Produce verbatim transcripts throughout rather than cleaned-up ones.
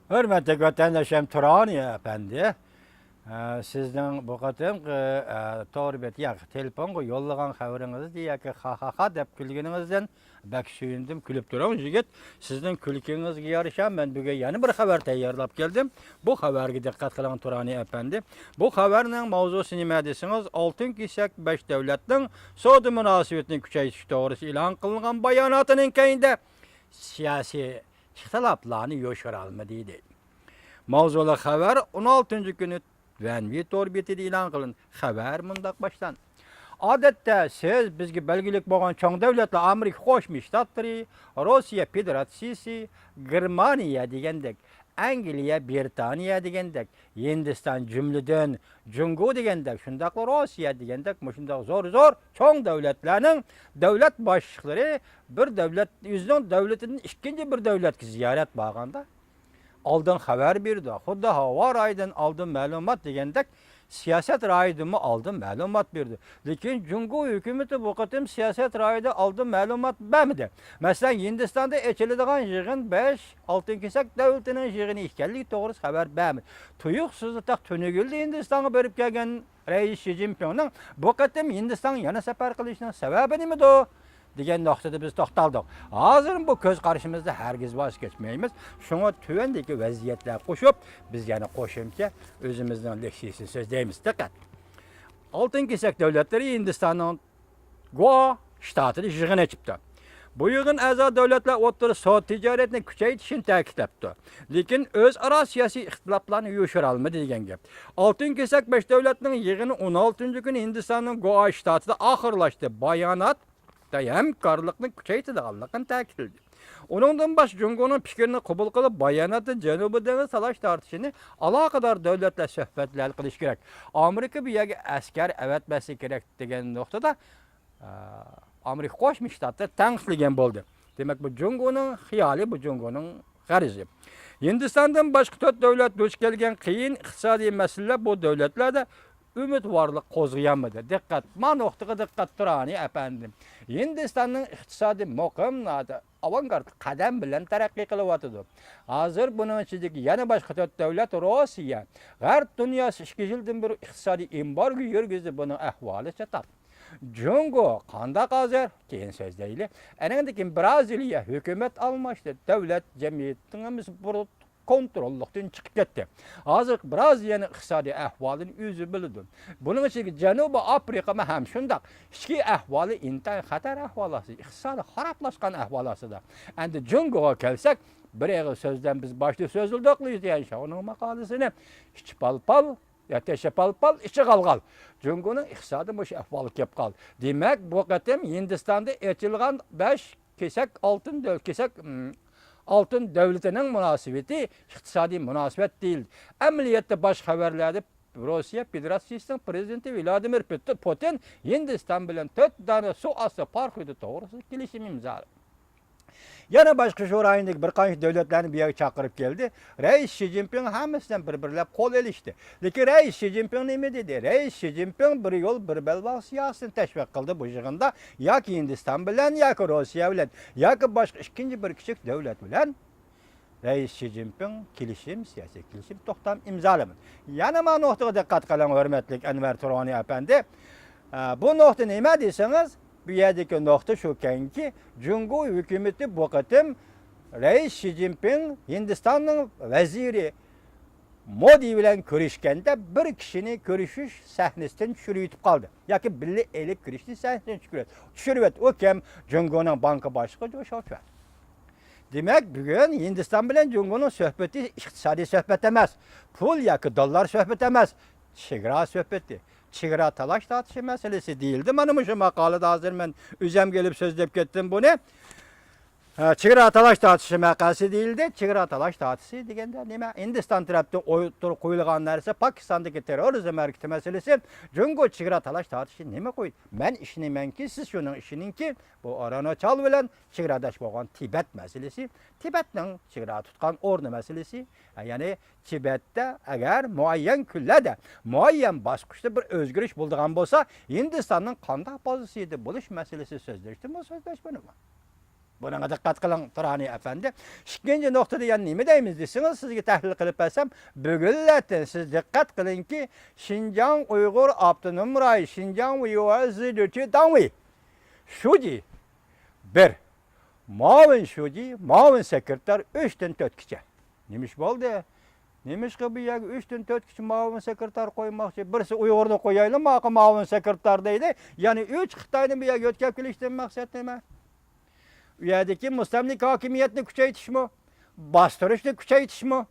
ھۆرمەتلىك ۋەتەنداشلىرىم تۇرانى ئەپەندى، ئە، سىزنىڭ بۇ قېتىمقى، ئە، تور بېتى ياكى تېلېفونغا يوللىغان خەۋىرىڭىزدە ياكى خاخاخا دەپ كۈلگىنىڭىزدىن بەك سۆيۈندۈم. كۈلۈپ تۇرۇڭ، يىگىت. سىزنىڭ كۈلكىڭىزگە يارىشا مەن بۈگۈن يەنە بىر خەۋەر تەييارلاپ كەلدىم. بۇ خەۋەرگە دىققەت قىلىڭ، تۇرانى ئەپەندى. بۇ خەۋەرنىڭ ماۋزۇسى نېمە دېسىڭىز، ئالتۇن كېسەك بەش دۆلەتنىڭ سودا مۇناسىۋىتىنى كۈچەيتىش توغرىسىدا ئېلان قىلىنغان باياناتىنىڭ كەينىدە سىياسىي ئىختىلاپلارنى يوشۇرالمىدى، دەيدۇ. ماۋزۇلۇق خەۋەر ئون ئالتىنچى كۈنى ۋەنۋى تور بېتىدە ئېلان قىلىندى. خەۋەر مۇنداق باشلاندى. ئادەتتە سىز بىزگە بەلگىلىك بولغان چوڭ دۆلەتلەر ئامېرىكا قوشما شتاتلىرى، روسىيە فېدېراتسىيىسى، گېرمانىيە دېگەندەك، ئەنگلىيە، بىرىتانىيە دېگەندەك، ھىندىستان جۈملىدىن، جۇڭگو دېگەندەك، شۇنداقلا روسىيە دېگەندەك، مۇشۇنداق زور زور چوڭ دۆلەتلەرنىڭ دۆلەت باشلىقلىرى بىر دۆلەت، ئۆزىنىڭ دۆلىتىدىن ئىككىنچى بىر دۆلەتكە زىيارەت بارغاندا، ئالدىن خەۋەر بېرىدۇ. خۇددى ھاۋا رايىدىن ئالدىن مەلۇمات دېگەندەك، سىياسەت رايىدىنمۇ ئالدىن مەلۇمات بېرىدۇ. لېكىن جۇڭگو ھۆكۈمىتى بۇ قېتىم سىياسەت رايىدا ئالدىن مەلۇمات بەرمىدى. مەسىلەن، ھىندىستاندا ئېچىلىدىغان يىغىن بەش ئالتۇن كېسەك دۆلىتىنىڭ يىغىنى ئىكەنلىكى توغرىسىدا خەۋەر بەرمىدى. تۇيۇقسىزلا تاق تۈنۈگۈندە ھىندىستانغا بېرىپ كەلگەن رەئىس شى جىنپىڭنىڭ بۇ قېتىم ھىندىستانغا يەنە سەپەر قىلىشىنىڭ سەۋەبى نېمىدۇ؟ دېگەن نۇقتىدا بىز توختالدۇق. ھازىر بۇ كۆز قارىشىمىزدا ھەرگىز ۋاز كەچمەيمىز. شۇڭا تۆۋەندىكى ۋەزىيەتلەر قوشۇپ، بىز يەنە قوشۇمچە ئۆزىمىزنىڭ لېكسىيىسىنى سۆزلەيمىز. دىققەت! ئالتۇن كېسەك دۆلەتلىرى ھىندىستاننىڭ گۇا شتاتىدا يىغىن ئېچىپتۇ. بۇ يىغىن ئەزا دۆلەتلەر ئوتتۇرىسىدا سودا تىجارەتنى كۈچەيتىشنى تەكىتلەپتۇ. لېكىن ئۆزئارا سىياسىي ئىختىلاپلارنى يوشۇرالمىدى دېگەن گەپ. ئالتۇن كېسەك بەش دۆلەتنىڭ يىغىنى ئون ئالتىنچى كۈنى ھىندىستاننىڭ گۇا شتاتىدا ئاخىرلاشتى. بايانات ھەمكارلىقنى كۈچەيتىدىغانلىقىنى تەكىتلىدى. ئۇنىڭدىن باشقا جۇڭگونىڭ پىكرىنى قوبۇل قىلىپ، باياناتتا جەنۇبىي دېڭىز تالاش تارتىشىنى ئالاقىدار دۆلەتلەر سۆھبەتلەر قىلىشى كېرەك. ئامېرىكا بۇ يەرگە ئەسكەر ئەۋەتمەسلىكى كېرەك دېگەن نۇقتىدا، ئە، ئامېرىكا قوشما شتاتلىرى تەنقىدلىگەن بولدى. دېمەك، بۇ جۇڭگونىڭ خىيالى، بۇ جۇڭگونىڭ غەرىزى. ھىندىستاندىن باشقا تۆت دۆلەت دۇچ كەلگەن قىيىن ئىقتىسادىي مەسىلىلەر بۇ دۆلەتلەردە ئۈمىدۋارلىق قوزغىيالمىدى. دىققەت، ما نۇقتىغا دىققەت تۇرانى ئەپەندىم. ھىندىستاننىڭ ئىقتىسادى مۇقىم، ناھايىتى ئاۋانگارت قەدەم بىلەن تەرەققىي قىلىۋاتىدۇ. ھازىر بۇنىڭ ئىچىدىكى يەنە باشقا تۆت دۆلەت، روسىيە، غەرب دۇنياسى ئىككى يىلدىن بېرى ئىقتىسادىي ئېمبارگو يۈرگۈزدى، بۇنىڭ ئەھۋالى چاتاق. جۇڭگو قانداق ھازىر؟ كېيىن سۆزلەيلى. ئەنەڭدىن كېيىن بىرازىلىيە ھۆكۈمەت ئالماشتى، دۆلەت جەمئىيىتىنىڭ ھەممىسى بۇرۇت كونتروللۇقتىن چىقىپ كەتتى. ھازىر بىرازىلىيەنىڭ ئىقتىسادىي ئەھۋالىنى ئۆزى بىلىدۇ. بۇنىڭ ئىچىدىكى جەنۇبىي ئافرىقىمۇ ھەم شۇنداق. ئىچكى ئەھۋالى ئىنتايىن خەتەر ئەھۋال ئاستىدا، ئىقتىسادى خارابلاشقان ئەھۋال ئاستىدا. ئەمدى جۇڭگوغا كەلسەك، بىر ئېغىز سۆزدىن بىز باشتا سۆزلىدۇق، لى جيەنشاۋنىڭ ماقالىسىنى. ئىچى پال-پال، يا تېشى پال-پال، ئىچى غال-غال. جۇڭگونىڭ ئىقتىسادى مۇشۇ ئەھۋالغا كېلىپ قالدى. دېمەك، بۇ قېتىم ھىندىستاندا ئېچىلغان بەش كېسەك ئالتۇن دۆل-، كېسەك، ئىم، ئالتۇن دۆلىتىنىڭ مۇناسىۋىتى ئىقتىسادىي مۇناسىۋەت دېيىلدى. ئەمەلىيەتتە باشقا خەۋەرلەردە روسىيە فېدېراتسىيىسىنىڭ پىرېزىدېنتى ۋلادىمىر پۇت-، پۇتىن ھىندىستان بىلەن تۆت دانە سۇ ئاستى پاراخوتى توغرىسىدا كېلىشىم ئىمزالىدى. يەنە باشقا شۇ رايوندىكى بىر قانچە دۆلەتلەرنى بۇ يەرگە چاقىرىپ كەلدى. رەئىس شى جىنپىڭ ھەممىسى بىلەن بىر-بىرلەپ قول ئېلىشتى. لېكىن رەئىس شى جىنپىڭ نېمە دېدى؟ رەئىس شى جىنپىڭ بىر يول، بىر بەلباغ سىياسىتىنى تەشۋىق قىلدى بۇ يىغىندا. ياكى ھىندىستان بىلەن، ياكى روسىيە بىلەن، ياكى باشقا ئىككىنچى بىر كىچىك دۆلەت بىلەن رەئىس شى جىنپىڭ كېلىشىم، سىياسىي كېلىشىم توختام ئىمزالىمىدى. يەنە مانا نۇقتىغا دىققەت قىلىڭ، ھۆرمەتلىك ئەنۋەر تۇرغۇنى ئەپەندى. ئە، بۇ نۇقتا نېمە دېسىڭىز، بۇ يەردىكى نۇقتا شۇكەنكى، جۇڭگو ھۆكۈمىتى بۇ قېتىم رەئىس شى جىنپىڭ ھىندىستاننىڭ ۋەزىرى مودى بىلەن كۆرۈشكەندە بىر كىشىنى كۆرۈشۈش سەھنىسىدىن چۈشۈرۈۋېتىپ قالدى. ياكى بىللە ئېلىپ كىرىشنى سەھنىسىدىن چۈشۈرۈۋەت-، چۈشۈرۈۋەت-، ئۇ كىم؟ جۇڭگونىڭ بانكا باشلىقى جۇ شاۋچۈەن. دېمەك، بۈگۈن ھىندىستان بىلەن جۇڭگونىڭ سۆھبىتى ئىقتىسادىي سۆھبەت ئەمەس، پۇل ياكى دوللار سۆھبىتى ئەمەس، چېگرا سۆھبىتى. چېگرا تالاش تارتىشى مەسىلىسى دېيىلدى. مانا مۇشۇ ماقالىدە ھازىر مەن ئۆزۈمگە ئېلىپ سۆزلەپ كەتتىم بۇنى. ھە، چېگرا تالاش تارتىشى مەسىلىسى دېيىلدى. چېگرا تالاش تارتىشى دېگەندە نېمە؟ ھىندىستان تەرەپتىن ئوتتۇرىغا قويۇلغان نەرسە پاكىستاندىكى تېررورىزم ھەرىكىتى مەسىلىسى. جۇڭگو چېگرا تالاش تارتىشى نېمە قويدى؟ مەن ئىشىنىمەنكى، سىز شۇنىڭ ئىشىنىڭكى، بۇ ئاراناچال بىلەن چېگراداش بولغان تىبەت مەسىلىسى، تىبەتنىڭ چېگرا تۇتقان ئورنى مەسىلىسى، يەنى تىبەتتە ئەگەر مۇئەييەن كۈنلەردە، مۇئەييەن باسقۇچتا بىر ئۆزگىرىش بولىدىغان بولسا، ھىندىستاننىڭ قانداق پوزىتسىيىدە بولۇش مەسىلىسى سۆزلەشتىمۇ سۆزلەش بۇنىمۇ. بۇنىڭغا دىققەت قىلىڭ، تۇرانى ئەپەندى. ئىككىنچى نۇقتىدا يەنە نېمە دەيمىز دېسىڭىز، سىزگە تەھلىل قىلىپ بەرسەم، بۈگۈنلەتتىن سىز دىققەت قىلىڭكى، شىنجاڭ ئۇيغۇر ئاپتونوم رايون، شىنجاڭ ۋېيۋۇئېزى دېچى داڭۋېي، شۇجى بىر، مۇئاۋىن شۇجى، مۇئاۋىن سېكرېتار ئۈچتىن تۆتكىچە. نېمە ئىش بولدى؟ نېمىشقا بۇ يەرگە ئۈچتىن تۆتكىچە مۇئاۋىن سېكرېتار قويماقچى؟ بىرسى ئۇيغۇرنى قويايلى، ماقۇ مۇئاۋىن سېكرېتار دەيدۇ. يەنى ئۈچ خىتاينى بۇ يەرگە يۆتكەپ كېلىشتىن مەقسەت نېمە؟ ئۇ يەردىكى مۇستەملىكە ھاكىمىيەتنى كۈچەيتىشمۇ؟ باستۇرۇشنى كۈچەيتىشمۇ؟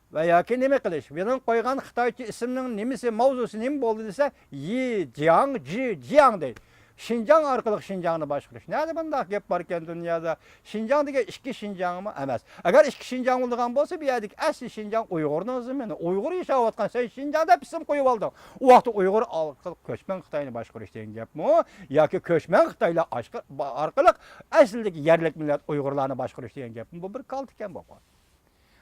ۋە ياكى نېمە قىلىش؟ بۇنىڭ قويغان خىتايچە ئىسىمنىڭ نېمىسى، ماۋزۇسى نېمە بولدى دېسە، يى جياڭ، جى جياڭ دەيدۇ. شىنجاڭ ئارقىلىق شىنجاڭنى باشقۇرۇش. نەدە بۇنداق گەپ باركەن دۇنيادا؟ شىنجاڭ دېگەن ئىككى شىنجاڭمۇ ئەمەس. ئەگەر ئىككى شىنجاڭ بولىدىغان بولسا، بۇ يەردىكى ئەسلى شىنجاڭ ئۇيغۇرنىڭ زېمىنى. ئۇيغۇر ياشاۋاتقان، سەن شىنجاڭ دەپ ئىسىم قويۇۋالدىڭ. ئۇ ۋاقىتتا ئۇيغۇر ئارقىلىق كۆچمەن خىتاينى باشقۇرۇش دېگەن گەپمۇ؟ ياكى كۆچمەن خىتايلار ئاشقا-، ئارقىلىق ئەسلىدىكى يەرلىك مىللەت ئۇيغۇرلارنى باشقۇرۇش دېگەن گەپمۇ؟ بۇ بىر كالتە ئىكەن بولۇپ قالدى.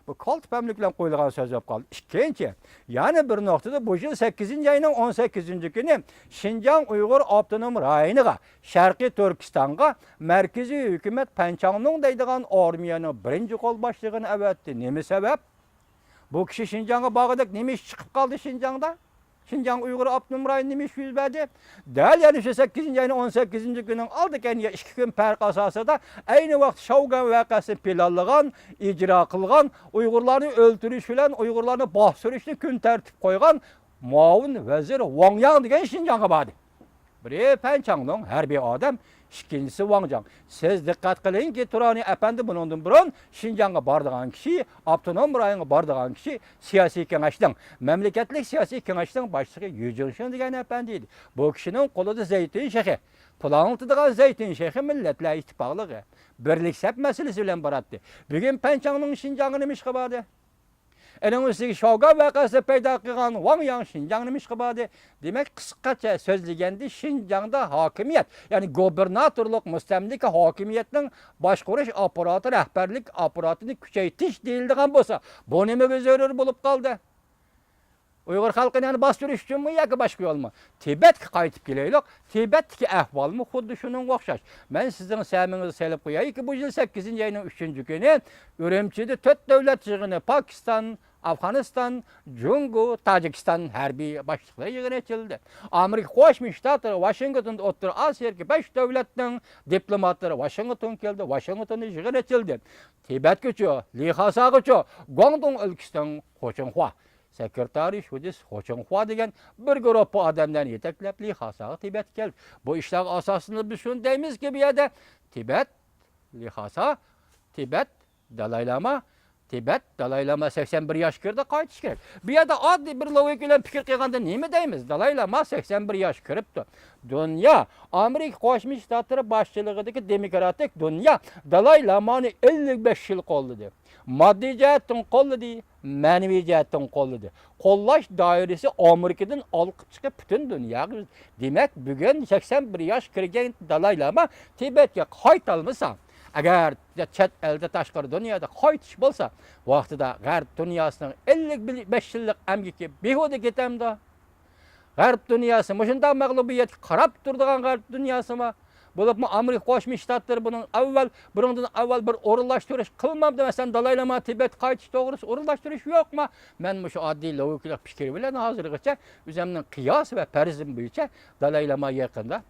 بۇ كالتە پەملىك بىلەن قويۇلغان سۆز بولۇپ قالدى. ئىككىنچى، يەنە بىر نۇقتىدا، بۇ يىل سەككىزىنچى ئاينىڭ ئون سەككىزىنچى كۈنى شىنجاڭ ئۇيغۇر ئاپتونوم رايونىغا، شەرقىي تۈركىستانغا مەركىزىي ھۆكۈمەت پەن چاڭلۇڭ دەيدىغان ئارمىيەنىڭ بىرىنچى قول باشلىقىنى ئەۋەتتى. نېمە سەۋەب؟ بۇ كىشى شىنجاڭغا بارغۇدەك نېمە ئىش چىقىپ قالدى شىنجاڭدا؟ شىنجاڭ ئۇيغۇر ئاپتونوم رايونىدا نېمە ئىش يۈز بەردى؟ دەل يەنە شۇ سەككىزىنچى ئاينىڭ ئون سەككىزىنچى كۈنىنىڭ ئالدى كەينىگە ئىككى كۈن پەرق ئاساسىدا ئەينى ۋاقىت شاۋگۈەن ۋەقەسىنى پىلانلىغان، ئىجرا قىلغان، ئۇيغۇرلارنى ئۆلتۈرۈش بىلەن ئۇيغۇرلارنى باستۇرۇشنى كۈن تەرتىپ قويغان مۇئاۋىن ۋەزىر ۋاڭ ياڭ دېگەن شىنجاڭغا باردى. بىرى پەن چاڭلۇڭ، ھەربىي ئادەم، ئىككىنچىسى ۋاڭ جاڭ. سىز دىققەت قىلىڭكى، تۇرانى ئەپەندى، بۇنىڭدىن بۇرۇن شىنجاڭغا بارىدىغان كىشى، ئاپتونوم رايونغا بارىدىغان كىشى سىياسىي كېڭەشنىڭ، مەملىكەتلىك سىياسىي كېڭەشنىڭ باشلىقى يۈ جىڭشىن دېگەن ئەپەندى ئىدى. بۇ كىشىنىڭ قولىدا زەيتۇن شېخى، پۇلاڭلىتىدىغان زەيتۇن شېخى، مىللەتلەر ئىتتىپاقلىقى، بىرلىك سەپ مەسىلىسى بىلەن باراتتى. بۈگۈن پەن چاڭلۇڭ شىنجاڭغا نېمە ئىشقا باردى؟ ئېنىڭ ئۈستىگە شاۋگۈەن ۋەقەسىدە پەيدا قىلغان ۋاڭ ياڭ شىنجاڭ نېمە ئىشقا باردى؟ دېمەك، قىسقىچە سۆزلىگەندە، شىنجاڭدا ھاكىمىيەت، يەنى گوبىرناتورلۇق مۇستەملىكە ھاكىمىيەتنىڭ باشقۇرۇش ئاپپاراتى، رەھبەرلىك ئاپپاراتىنى كۈچەيتىش دېيىلىدىغان بولسا، بۇ نېمىگە زۆرۈر بولۇپ قالدى؟ ئۇيغۇر خەلقىنى يەنە باستۇرۇش ئۈچۈنمۇ ياكى باشقا يولمۇ؟ تىبەتكە قايتىپ كېلەيلۇق. تىبەتتىكى ئەھۋالمۇ خۇددى شۇنىڭغا ئوخشاش. مەن سىزنىڭ سەمىڭىزگە سېلىپ قويايكى، بۇ يىل سەككىزىنچى ئاينىڭ ئۈچىنچى كۈنى ئۈرۈمچىدە تۆت دۆلەت يىغىنى، پاكىستان، ئافغانىستان، جۇڭگو، تاجىكىستان ھەربىي باشلىقلىرى يىغىنى ئېچىلدى. ئامېرىكا قوشما شتاتلىرى ۋاشىنگتوندا ئوتتۇرا ئاسىيادىكى بەش دۆلەتنىڭ دىپلوماتلىرى ۋاشىنگتون كەلدى، ۋاشىنگتوندا يىغىن ئېچىلدى. تىبەتكىچۇ، لىخاساغىچۇ، گۇاڭدۇڭ ئۆلكىسىنىڭ خۇچىڭخۇا سېكرېتارى شۇجىس خۇچىڭخۇا دېگەن بىر گۇرۇپپا ئادەملەرنى يېتەكلەپ، لىخاساغا تىبەتكە كەلدى. بۇ ئىشلارغا ئاساسلىنىپ بىز شۇنى دەيمىزكى، بۇ يەردە تىبەت، لىخاسا، تىبەت، دالاي لاما، تىبەت، دالاي لاما سەكسەن بىر ياش كىردى، قايتىش كېرەك. بۇ يەردە ئاددىي بىر لوگىكا بىلەن پىكىر قىلغاندا نېمە دەيمىز؟ دالاي لاما سەكسەن بىر ياش كىرىپتۇ. دۇنيا، ئامېرىكا قوشما شتاتلىرى باشچىلىقىدىكى دېموكراتىك دۇنيا دالاي لامانى ئەللىك بەش يىل قوللىدى. ماددىي جەھەتتىن قوللىدى، مەنىۋى جەھەتتىن قوللىدى. قوللاش دائىرىسى ئامېرىكىدىن ئالقىپ چىقىپ پۈتۈن دۇنياغا يۈز-، دېمەك، بۈگۈن سەكسەن بىر ياش كىرگەن دالاي لاما تىبەتكە قايتالمىسا، ئەگەر چەت ئەلدە، تاشقىرى دۇنيادا قايتىش بولسا، ۋاقتىدا غەرب دۇنياسىنىڭ ئەللىك بەش يىللىق ئەمگىكى بىھۇدە كېتەمدۇ؟ غەرب دۇنياسى مۇشۇنداق مەغلۇبىيەتكە قاراپ تۇرىدىغان غەرب دۇنياسىمۇ؟ بولۇپمۇ ئامېرىكا قوشما شتاتلىرى بۇنىڭ ئەۋۋەل، بۇنىڭدىن ئەۋۋەل بىر ئورۇنلاشتۇرۇش قىلمامدۇ؟ مەسىلەن، دالاي لاما تىبەتكە قايتىش توغرىسىدا ئورۇنلاشتۇرۇش يوقما؟ مەن مۇشۇ ئاددىي لوگىكىلىق پىكىر بىلەن ھازىرغىچە ئۆزۈمنىڭ قىياسى ۋە پەرىزىم بويىچە دالاي لاما يېقىندا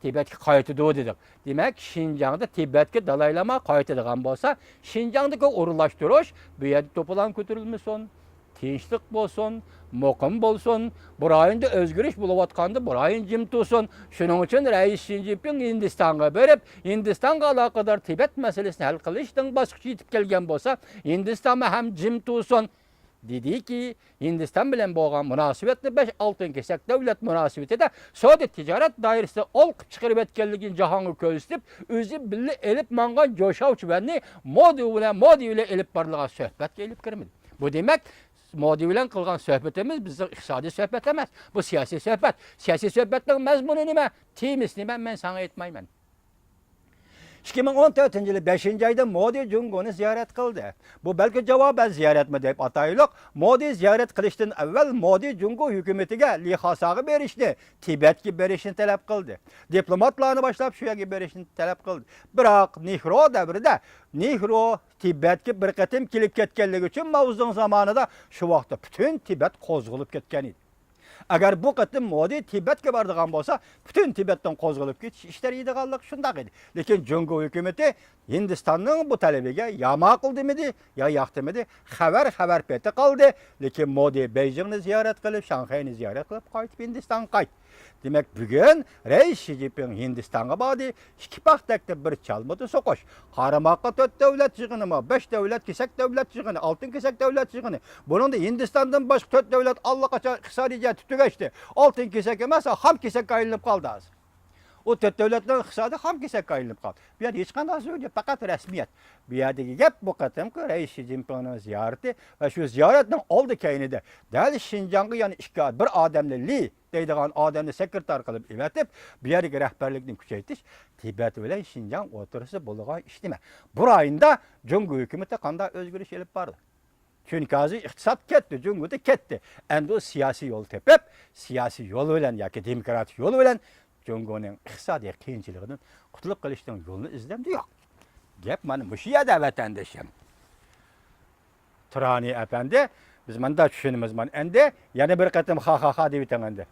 تىبەتكە قايتىدۇ دېدۇق. دېمەك، شىنجاڭدا تىبەتكە دالاي لاما قايتىدىغان بولسا، شىنجاڭدىكى ئورۇنلاشتۇرۇش بۇ يەردە توپىلاڭ كۆتۈرۈلمىسۇن، تىنچلىق بولسۇن، مۇقىم بولسۇن، بۇ رايوندا ئۆزگىرىش بولۇۋاتقاندا، بۇ رايون جىم تۇرسۇن. شۇنىڭ ئۈچۈن رەئىس شى جىنپىڭ ھىندىستانغا بېرىپ، ھىندىستانغا ئالاقىدار تىبەت مەسىلىسىنى ھەل قىلىشنىڭ باسقۇچى يېتىپ كەلگەن بولسا، ھىندىستانمۇ ھەم جىم تۇرسۇن. دېدىكى، ھىندىستان بىلەن بولغان مۇناسىۋەتنى بەش ئالتۇن كېسەك دۆلەت مۇناسىۋىتىدە سودا تىجارەت دائىرىسىدە ئالقىپ چىقىرىۋەتكەنلىكىنى جاھانغا كۆرسىتىپ، ئۆزى بىللە ئېلىپ ماڭغان جوشاۋ چۈۋەننى مودى بىلەن، مودى بىلەن ئېلىپ بارىدىغان سۆھبەتكە ئېلىپ كىرمىدى. بۇ دېمەك، مودى بىلەن قىلغان سۆھبىتىمىز بىزنىڭ ئىقتىسادىي سۆھبەت ئەمەس. بۇ سىياسىي سۆھبەت. سىياسىي سۆھبەتنىڭ مەزمۇنى نېمە؟ تېمىسى نېمە؟ مەن ساڭا ئېيتمايمەن. ئىككى مىڭ ئون تۆتىنچى يىلى بەشىنچى ئايدا مودى جۇڭگونى زىيارەت قىلدى. بۇ بەلكى جاۋابەن زىيارەتمۇ دەپ ئاتايلۇق. مودى زىيارەت قىلىشتىن ئەۋۋەل مودى جۇڭگو ھۆكۈمىتىگە لى خاساغا بېرىشنى، تىبەتكە بېرىشنى تەلەپ قىلدى. دىپلوماتلارنى باشلاپ شۇ يەرگە بېرىشنى تەلەپ قىلدى. بىراق نېھرۇ دەۋرىدە، نېھرۇ تىبەتكە بىر قېتىم كېلىپ كەتكەنلىكى ئۈچۈن ماۋزېدۇڭ زامانىدا شۇ ۋاقىتتا پۈتۈن تىبەت قوزغىلىپ كەتكەن ئىدى. ئەگەر بۇ قېتىم مودى تىبەتكە بارىدىغان بولسا، پۈتۈن تىبەتنىڭ قوزغىلىپ كېتىش ئىشلىرى يېتىدىغانلىقى شۇنداق ئىدى. لېكىن جۇڭگو ھۆكۈمىتى ھىندىستاننىڭ بۇ تەلىپىگە يا ماقۇل دېمىدى، يا ياق دېمىدى. خەۋەر خەۋەر پېتى قالدى. لېكىن مودى بېيجىڭنى زىيارەت قىلىپ، شاڭخەينى زىيارەت قىلىپ، قايتىپ ھىندىستانغا قايتتى. دېمەك، بۈگۈن رەئىس شى جىنپىڭ ھىندىستانغا باردى. ئىككى پاختەكتە بىر چالمىدا سوقۇش. قارىماققا تۆت دۆلەت يىغىنىمۇ، بەش دۆلەت كېسەك دۆلەت يىغىنى، ئالتۇن كېسەك دۆلەت يىغىنى. بۇنىڭدا ھىندىستاندىن باشقا تۆت دۆلەت ئاللىقاچان ئىقتىسادىي جەھەتتە تۈگەشتى. ئالتۇن كېسەك ئەمەس، خام كېسەككە ئايلىنىپ قالدى ھازىر. ئۇ تۆت دۆلەتنىڭ ئىقتىسادى خام كېسەككە ئايلىنىپ قالدى. بۇ يەردە ھېچقانداق سۆز يوق، پەقەت رەسمىيەت. بۇ يەردىكى گەپ بۇ قېتىمقى رەئىس شى جىنپىڭنىڭ زىيارىتى ۋە شۇ زىيارەتنىڭ ئالدى كەينىدە دەل شىنجاڭغا يەنە ئىككى، بىر ئادەمنى، لى دەيدىغان ئادەمنى سېكرېتار قىلىپ ئەۋەتىپ، بۇ يەردىكى رەھبەرلىكنى كۈچەيتىش، تىبەت بىلەن شىنجاڭ ئوتتۇرىسىدا بولىدىغان ئىش نېمە؟ بۇ رايوندا جۇڭگو ھۆكۈمىتى قانداق ئۆزگىرىش ئېلىپ باردى؟ چۈنكى ھازىر ئىقتىساد كەتتى، جۇڭگودىن كەتتى. ئەمدى ئۇ سىياسىي يول تېپىپ، سىياسىي يول بىلەن ياكى دېموكراتىك يول بىلەن جۇڭگونىڭ ئىقتىسادىي قىيىنچىلىقىدىن قۇتۇلۇپ قېلىشنىڭ يولىنى ئىزدەمدۇ؟ يوق. گەپ مانا مۇشۇ يەردە، ۋەتەندىشىم. تۇرانى ئەپەندى، بىز مۇنداق چۈشىنىمىز مانا ئەمدى. يەنە بىر قېتىم خا خا خا دېۋېتىڭ ئەمدى.